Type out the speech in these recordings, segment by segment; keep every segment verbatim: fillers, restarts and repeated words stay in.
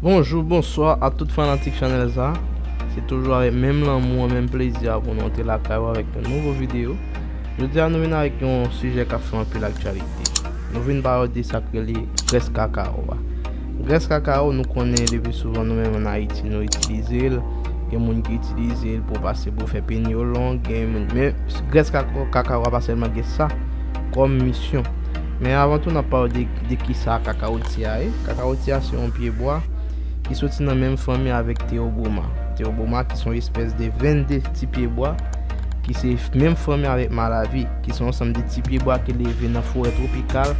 Bonjou, bonswa a tout fanatik chanèl sa. Se toujou avèk menm lanmou an, menm plezi a pou nou antre lakay ou avèk yon nouvo videyo. Jodi a nou vin avèk yon sijè k ap fè anpil aktyalite. Nou vin pale de sa k rele grès kakawo a. Grès kakawo, nou konnen depi souvan nou menm ann Ayiti nou itilize l. Gen moun ki itilize l pou pase pou fè peni yo long, gen moun, men grès kakawo, kakawo a pa sèlman gen sa kòm misyon. Men avan tou, n ap pale de, de kisa kakawotyè a ye. Kakawotyè a se yon pyebwa ki soti nan menm fanmi avèk teobroma. Teobroma ki se yon espès de vennde ti pyebwa ki se menm fanmi avèk malavi, ki se yon ansanm de ti pyebwa ki leve nan forè twopikal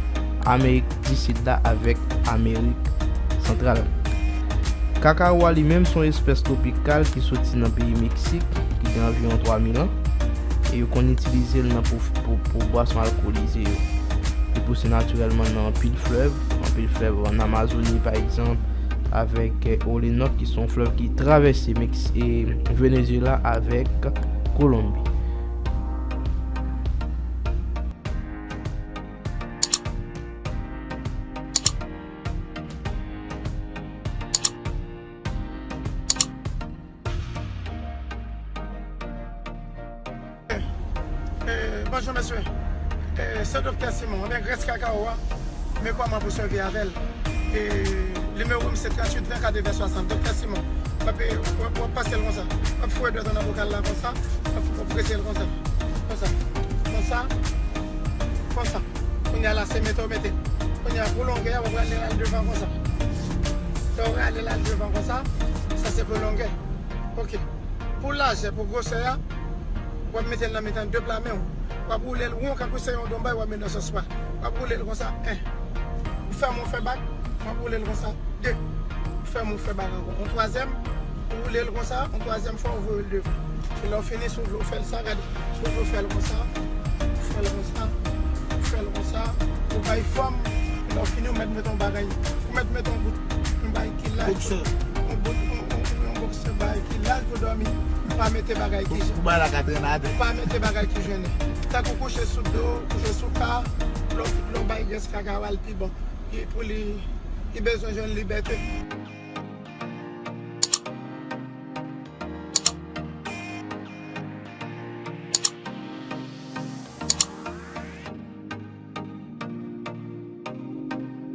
Amerik di Sid la avèk Amerik Santral. Kakawo a li menm se yon espès twopikal ki soti nan peyi Meksik, ki gen anviwon twa mil an, e yo konn itilize l nan pou, pou, pou bwason alkolize yo. Li pouse natirèlman nan anpil flèv, anpil flèv ann Amazoni, pa egzanp, avèk, eh, Olenòk, ki se yon flèv ki travèse Meks-, e Venezuela avèk Kolonbi. Eh, bonjou, mesye. Eh, se Doktè Simon. Ebyen, grès kakawo a, men kòman pou sèvi avè l. Eh, nimewo m se tranntuit ven katreven swasant. Doktè Simon, w ap, w ap, w ap pase l konsa. W ap foure dwèt ou nan bokal la konsa. W ap, w ap prese l konsa. Konsa. Konsa. Konsa. Kounye a la, se mete w mete. Kounye a, pou longè a, w ap rale l al devan konsa. Lè w rale l al devan konsa, sa se pou longè. Ok. Pou lajè, pou gwosè a, w ap mete l nan mitan de pla men w. W ap woule l won, kankou se yon donbay, w ap mete nan sans pa. W ap woule l konsa, en. Ou fèmen, ou fè bak, w ap woule l konsa, de. Ou fèmen, ou fè bak ankò. Yon twazyèm, ou woule l konsa, yon twazyèm fwa, ou voye l devan. E lè w fini, si w vle w fè l sa, gade. Si w vle w fè l konsa, ou fè l konsa, ou fè l konsa, ou bay fòm, lè w fini, ou mèt mete yon bagay, ou mèt mete yon bout, yon bagay ki laj. Boksè. Yon bout, yon, yon, yon boksè bagay ki laj pou dòmi. M pa mete bagay ki pou, pou bagay la ka trennen atè. M pa mete bagay ki jennen. Tankou kouche sou do, kouche sou ka, lè w, lè w bay grès kakawo a, l pi bon. Li, pou li, li bezwen jwenn libète.